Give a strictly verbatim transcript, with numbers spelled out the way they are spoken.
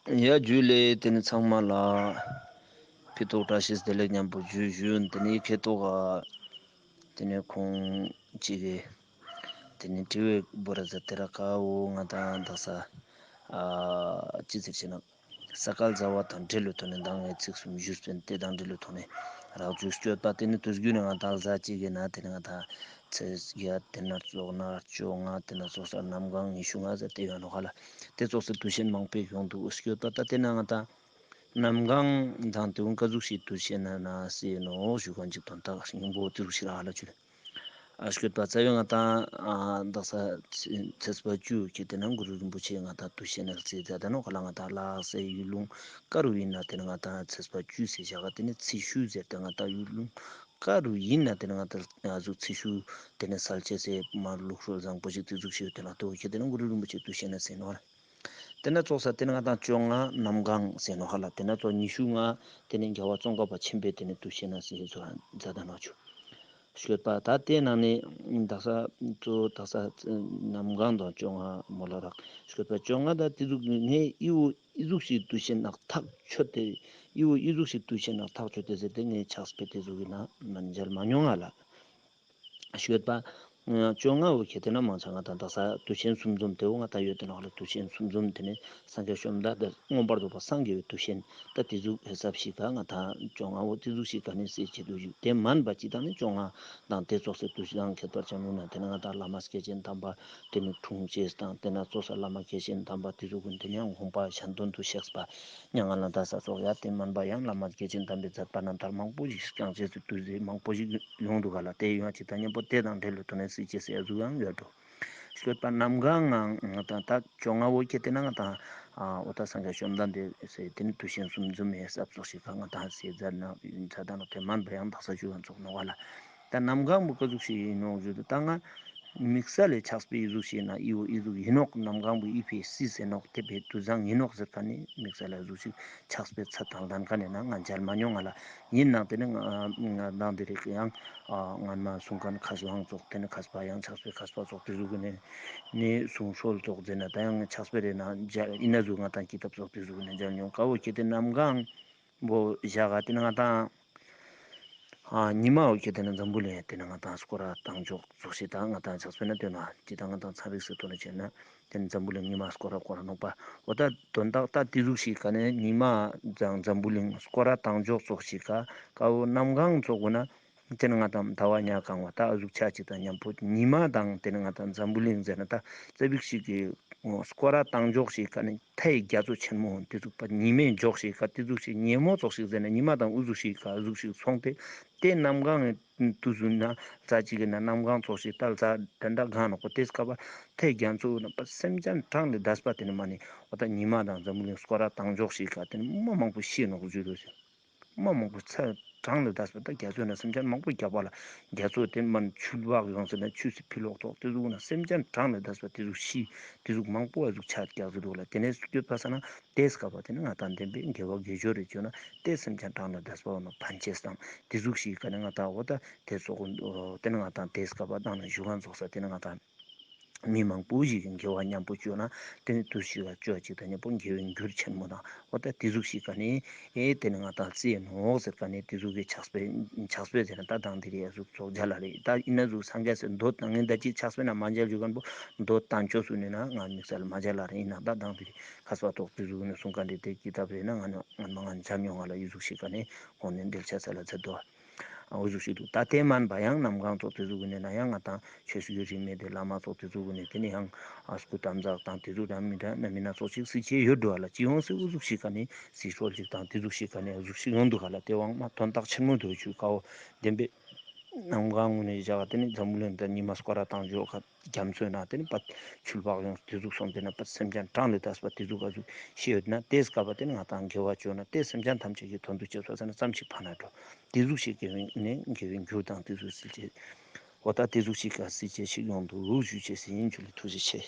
ཡ་ཇུ་ལེ། ཏེ་ནེ་ཚང་མ་ལ་ཕི་ཏོག་བཀྲ་ཤིས་བདེ་ལེགས་ཉམ་པོ་ཇུ་ཞུ། ཏེ་ནེ་ཁེ་ཏོག་ག་ཏེ་ནེ་ཁོང་ཅིག་གི་ཏེ་ནེ་དྲི་བའི་བོ་ར་ཟེར་ཏེ་ར་ཀ་བོ་ང་དང་དག་ས་ཨ་ཅི་ཟེར་ཅེ་ན་ས་ག་ཟླ་བ་དང་འབྲེལ་ལོ་ཐོག་ནེ་མདང་ངས་ཚིག་གསུམ་ཞུས་པིན། ཏེ་དང་འབྲེལ་ལོ་ཐོག་ནེ་རག་ཇུ་སྐྱོད་པ་ཏེ་ནེ་དུས་རྒྱུན་ནེ་ང་དང་ཟླ་ཅིག་གི་ནང་ཏེ་ནེ་ང་དང་ཚེས་བརྒྱད་ཏེ་ནེ་བཅོ་ལྔ་བཅོ་ལྔ་ཏེ་ནེ་ཚོགས་ས་གནམ་གང་ཉི་ཤུ་ལྔ་ཟེར་ཏེ་ཡོད་ནོག་ཧ་ལ། ཏེ་ཚོགས་སེ་དུས་ཆེན་མང་པོ་ཡོང་འདུག་སྐྱོད་པ་ད་ཏེ་ནེ་ང་དང་གནམ་གང་དང་ཏེ་བོ་ཀ་ཟུག་ཤིག་དུས་ཆེན་ན་ན་སེ་ནོག་ཞུ་ཁན་ཅིག་དོན་དག་སྙིང་པོ་ཏེ་ཟུག་ཤིག་རག་ལ་ཅུ་ལེ། ཨ་སྐྱོད་པ་རྩ་བའི་ང་དང་ཨ་དག་ས་ཚེས་པ་བཅུ་ཁེ་ཏེ་ནེ་གུ་རུ་རིན་པོ་ཆེ་ང་དང་དུས་ཆེན་ན་རྩི་མཛད་ད་ནོག་ཧ་ལ། ང་དང་ལ་དྭགས་སི་ཡུལ་ལུང་ཀ་རུ་ཡིན་ན་ཏེ་ནེ་ང་དང་ཚེས་པ་བཅུ་སེ་ཞག་ག་ཏེ་ནེ་ཚེས་བཅུ་ཟེར་ཏེ་ང་དང་ཡུལ་ལུང་ཀ་རུ་ཡིན་ན་ཏེ་ནེ་ང་དང་ཨ་ཟུག་ཚེས་བཅུ་ཏེ་ནེ་སལ་ཅེས་སེ་མ་ལུགས་སྲོལ་བཟང་པོ་ཞིག་ཏེ་ཟུག་ཤིག་ཡོད་ཏེ་ན་ཏེ་བོ་ཁེ་ཏེ་ནེ་གུ་རུ་རིན་པོ་ཆེ་དུས་ཆེན་ན་སེ་ནོག་ཧ་ལ། ཏེ་ནེ་ཚོགས་ས་ཏེ་ནེ་ང་དང་བཅོ་ལྔ་གནམ་གང་སེ་ནོག་ཧ་ལ། ཏེ་ནེ་ཚོགས་ཉི་ཤུ་ལྔ་ཏེ་ནེ་རྒྱལ་བ་ཙོང་ཁ་པ་ཆེན་པོའི་ཏེ་ནེ་དུས་ཆེན་ན་སེ་ཚོགས་མཛད་ད་ནོག་ཅུ། སྐྱོད་པ་ད་ཏེ་ནང་ནེ་དག་ས་གཙོ་བོ་དག་ས་གནམ་གང་དང་བཅོ་ལྔ་མོལ་ལ་རག་སྐྱོད་པ་བཅོ་ལྔ་ད་ཏེ་ཟུག་ངས་ཨི་བོ་ཨི་ཟུག་ཤིག་དུས་ཆེན་ནང་ཐག་ཆོད་དེ་ཨི་བོ་ཨི་ཟུག་ཤིག་དུས་ཆེན་ནང་ཐག་ཆོད་དེ་ཟེར་ཏེ་ངས་ཕྱག་དཔེ་ཏེ་ཟུག་གི་ནང་མ་མཇལ་མ་མྱོང་ང་ལ། སྐྱོད་པ། བཅོ་ལྔ་བོ་ཁེ་ཏེ་ནེ་མང་ཆེ་ང་དང་དག་ས་དུས་ཆེན་གསུམ་འཛོམས་ཏེ་བོ་ང་དང་ཡོད་ཏེ་ནོག་ལ། དུས་ཆེན་གསུམ་འཛོམས་ཏེ་ནེ་སངས་རྒྱས་བཅོམ་ལྡན་འདས་མངོན་པར་རྫོགས་པར་སངས་རྒྱས་པའི་དུས་ཆེན་ད་ཏེ་ཟུག་ཧེ་སབ་ཤིག་ག་ང་དང་བཅོ་ལྔ་བོ་ཏེ་ཟུག་ཤིག་ག་ནེ་སེ་ཅི་དུས་ཞུ། ཏེ་མན་པ་ཅི་དང་ནི་བཅོ་ལྔ་དང་ཏེ་ཚོགས་སེ་དུས་དང་ཁྱད་པར་ཅན་ལུགས་ན་ཏེ་ནེ་ང་དང་བླ་མ་སྐྱེས་ཆེན་དམ་པ་ཏེ་ནེ་འཁྲུངས་ཅེས་དང་ཏེ་ནེ་ཚོགས་ས་བླ་མ་སྐྱེས་ཆེན་དམ་པ་ཏེ་ཟུག་གུན་ཏེ་ནེ་ཡང་དགོངས་པ་གཞན་དོན་དུ་གཤེགས་པ་མྱ་ངན་ལས་འདས་ས་སོགས་ཡ་ཏེ་མན་པ་ཡང་བླ་མ་སྐྱེས་ཆེན་དམ་པའི་མཛད་པ་རྣམ་ཐར་མང་པོ་ཞིག་བསྐྱངས་ཅེས་སི་དུས་ཚོད་མང་པོ་ཞིག་ཡོང་འདུག་ག་ལ། ཏེ་ཡོང་ཅིག་དང་མཉམ་པོ་ཏེ་དང་འབྲེལ་ལོ་ཐོག་ནེ་སེ་ཅི་སེ་ཟུག་ཡང་ཡོད་འགྲོ། སྐྱོད་པ་གནམ་གང་ང་ང་དང་ད་བཅོ་ལྔ་བོ་ཁེ་ཏེ་ནེ་ང་དང་ཨ་འོ་ད་སངས་རྒྱས་བཅོམ་ལྡན་འདས་སེ་ཏེ་ནེ་དུས་ཆེན་གསུམ་འཛོམས་ཡེ་ས་ཚོགས་ཤིག་ག་ང་དང་སེ་མཛད་ན་མཛད་ད་ནོག་ཏེ་མན་པ་ཡང་དག་ས་ཞུ་ཡང་ཚོགས་ནོག་ག་ལ། ད་གནམ་གང་བོ་ཀ་ཟུག་ཤིག་ཡིན་ནོག་ཞུ་དུ་ད་ང་དམིགས་བསལ་ལས་ཕྱག་དཔེ་ཨི་ཟུག་ཤིག་ན་ཨི་བོ་ཨི་ཟུག་ཡིན་ནོག་གནམ་གང་བོ་ཨི་ཕི་སི་སེ་ནོག་ཏེ་བོའི་དུས་བཟང་ཡིན་ནོག་ཟེར་ཁན་ནི་དམིགས་བསལ་ལས་ཨི་ཟུག་ཤིག་ཕྱག་དཔེ་ཚད་དང་ལྡན་ཁན་ནི་ན་ང་མཇལ་མ་མྱོང་ང་ལ། ཡིན་ནང་ཏེ་ནེ་ང་ང་དང་དེ་རིགས་ཡང་ཨ་སྔན་མ་གསུང་ཁན་མཁས་དབང་ཚོགས་ཏེ་ནེ་མཁས་པ་ཡང་ཕྱག་དཔེ་མཁས་པ་ཚོགས་ཏེ་ཟུག་གི་ནེ་ནི་གསུང་སྲོལ་ཚོགས་ཟེར་ན་ད་ཡང་ཕྱག་དཔེ་རེ་ན་མཇལ་ཨིན་ན་ཟུག་ང་དང་ཀི་ཏབ་ཚོགས་ཏེ་ཟུག་གི་ནེ་མཇལ་མྱོང་ཀ་བོ་ཁེ་ཏེ་གནམ་གང་བོ་ཞག་ག་ཏེ་ནེ་ང་དང་ཨ་ཉི་མ་བོ་ཁེ་ཏེ་ནེ་འཛམ་བུ་གླིང་ཏེ་ནེ་ང་དང་སྐོར་ར་བཏང་འཇོག་ཚོགས་ཤིག་དང་ང་དང་ཕྱག་དཔེ་ན་སྟོན་ན་ཅི་དང་ང་དང་ཚན་རིག་སི་ཐོག་ནེ་བྱས་ན་ཏེ་ནེ་འཛམ་བུ་གླིང་ཉི་མ་སྐོར་ར་སྐོར་ར་ནོག་པ། འོ་ད་དོན་དག་ད་ཏེ་ཟུག་ཤིག་ག་ནེ་ཉི་མ་དང་འཛམ་བུ་གླིང་སྐོར་ར་བཏང་འཇོག་ཚོགས་ཤིག་ག་ཀ་བོ་གནམ་གང་ཚོགས་གོ་ན་ཏེ་ནེ་ང་དང་ཟླ་བ་ཉ་གང་བ་ད་ཨ་ཟུག་ཆ་ཅིག་དང་མཉམ་པོ་ཉི་མ་དང་ཏེ་ནེ་ང་དང་འཛམ་བུ་གླིང་ཟེར་ན་ད་ཙ་པིག་ཤིག་གི་སྐོར་ར་བཏང་འཇོག་ཤིག་ག་ནེ་ཐའི་རྒྱ་མཚོ་ཆེན་མོ་ཏེ་ཟུག་པ་ཉི་མའི་འཇོག་ཤིག་ག་ཏེ་ཟུག་ཤིག་ཉེ་མོ་ཚོགས་ཤིག་ཟེར་ན་ཉི་མ་དང་ཨུ་ཟུག་ཤིག་ག་ཨུ་ཟུག་ཤིག་སོང་སྟེ་ཏེ་གནམ་གང་ངི་དུས་སུ་ན་ཟླ་ཅིག་གི་ན་གནམ་གང་ཚོགས་ཤིག་ད་ཟླ་དེ་འདྲ་གང་ནོག་པ་ཏེ་སྐབས་པ་ཐའི་རྒྱ་མཚོ་ན་པ་སེམས་ཅན་གྲངས་ལས་འདས་པ་ཏེ་ནེ་མ་ནེ་འོ་ད་ཉི་མ་དང་འཛམ་བུ་གླིང་སྐོར་ར་བཏང་འཇོག་ཤིག་ག་ཏེ་ནེ་མ་མང་པོ་ཤི་ནོག་ཞུ་དོ་ཟེར། མ་མང་པོ་ཚ་གྲངས་ལས་འདས་པ་ད་རྒྱ་མཚོ་ན་སེམས་ཅན་མང་པོ་རྒྱག་པ་ལ་རྒྱ་མཚོ་ཏེ་མ་ཆུ་ལྦག་ཡོང་ཟེར་ན་ཆུ་སི་ཕི་ལོག་ཐོག་ཏེ་ཟུག་ན་སེམས་ཅན་གྲངས་ལས་འདས་པ་ཏེ་ཟུག་ཤི་ཏེ་ཟུག་མང་པོ་ཨ་ཟུག་ཆ་རྒྱག་ཟེར་འདུག་ལ། ཏེ་ནེ་སྐྱོད་པ་ས་ན་ཏེ་སྐབས་པ་ཏེ་ནེ་ང་དང་དེན་པའི་དགེ་བ་དགེ་སྦྱོར་རེ་བཅོ་ན་ཏེ་སེམས་ཅན་གྲངས་ལས་འདས་པ་འོ་ན་ཕན་ཅེས་དང་ཏེ་ཟུག་ཤིག་ག་ནེ་ང་དང་འོ་ད་ཏེ་ཚོགས་ཏེ་ནེ་ང་དང་ཏེ་སྐབས་པ་དང་ནེ་ཞུ་གང་ཚོགས་ས་ཏེ་ནེ་ང་དང་མི་མང་པོ་ཞིག་གི་དགེ་བ་མཉམ་པོ་བཅོ་ན་ཏེ་ནེ་དུས་ཤིག་ག་བཅོ་ཅིག་དང་མཉམ་པོ་དགེ་བའི་འགྱུར་ཆེན་མོ་དང་འོ་ད་ཏེ་ཟུག་ཤིག་ག་ནེ་ཨེ་ཏེ་ནེ་ང་དང་རྩི་ནོག་ཟེར་ག་ནེ་ཏེ་ཟུག་གི་ཕྱག་དཔེ་ཕྱག་དཔེ་ཟེར་ན་ད་དང་དེ་རེ་ཟུག་ཚོགས་མཇལ་ལ་རེ་ད་ཨིན་ན་ཟུག་སངས་རྒྱས་སི་མདོ་དང་ངེ་ད་ཅི་ཕྱག་དཔེ་ན་མ་མཇལ་རྒྱུ་གང་པོ་མདོ་དང་ཆོས་སུ་ནི་ན་ང་དམིགས་བསལ་མ་མཇལ་ལ་རེ་ཨིན་ན་ད་དང་དེ་རེ་ཁ་སྤ་ཐོག་ཏེ་ཟུག་ནེ་གསུང་ག་འདི་ཏེ་ཀི་ཏབ་རེ་ན་ང་ནི་ང་མ་ང་འཇམ་ཡོང་ང་ལ་ཨི་ཟུག་ཤིག་ག་ནེ་ཁོང་ནེ་འགྲེལ་ཆ་ས་ལ་ཚེ་དོ། འོ་ཟུག་ཤིག་འདུག་ད་ཏེ་མན་པ་ཡང་གནམ་གང་ཚོགས་ཏེ་ཟུག་གི་ནེ་ན་ཡང་ང་དང་ཆོས་སྐུ་རིས་མེད་དེ་བླ་མ་ཚོགས་ཏེ་ཟུག་གི་ནེ་ཏེ་ནེ་ཡང་ཨ་སྐུ་དམ་བསགས་དང་ཏེ་ཟུག་རང་མི་འདྲ་ན་མི་ན་ཚོགས་ཤིག་སྲིད་ཅེས་ཡོད་འགྲོ་ལ་ཅི་ཡོང་སྲིད་འུ་ཟུག་ཤིག་ག་ནེ་སྲིད་སྲོལ་ཅིག་དང་ཏེ་ཟུག་ཤིག་ག་ནེ་འུ་ཟུག་ཤིག་ཡོང་འདུག་ག་ལ་ཏེ་བང་མ་དོན་དག་ཆེན་མོ་འདུག་ཆུ་ཀ་བོ་དེན་པའི་གནམ་གང་ངུ་ནེ་བཞག་ཏེ་ནེ་འཛམ་བུ་གླིང་ད་ཉི་མ་སྐོར་ར་བཏང་འཇོག་ག་རྒྱ་མཚོའི་ནང་ཏེ་ནེ་པ་ཆུ་ལྦག་ཡོང་ཏེ་ཟུག་སོང་ཏེ་ན་པ་སེམས་ཅན་གྲངས་ལས་འདས་པ་ཏེ་ཟུག་ག་ཟུག་ཤི་ཡོད་ན་ཏེ་སྐབས་པ་ཏེ་ནེ་ང་དང་དགེ་བ་བཅོ་ན་ཏེ་སེམས་ཅན་ཐམས་ཅད་ཀྱི་དོན་དུ་བཅོས་པ་ཟེར་ན་ཙམ་ཞིག་ཕན་ན་འགྲོ། ཏེ་ཟུག་ཤིག་དགེ་བའི་ནི་དགེ་བའི་འགྱུར་དང་ཏེ་ཟུག་སྲིད་ཅེས། འོ་ད་ཏེ་ཟུག་ཤིག་ག་སྲིད་ཅེས་ཤིག་ཡོང་འདུག་ཞུ་ཅེས་ཟིན་ཞུ་ལེ། ཐུགས་རྗེ་ཆེ།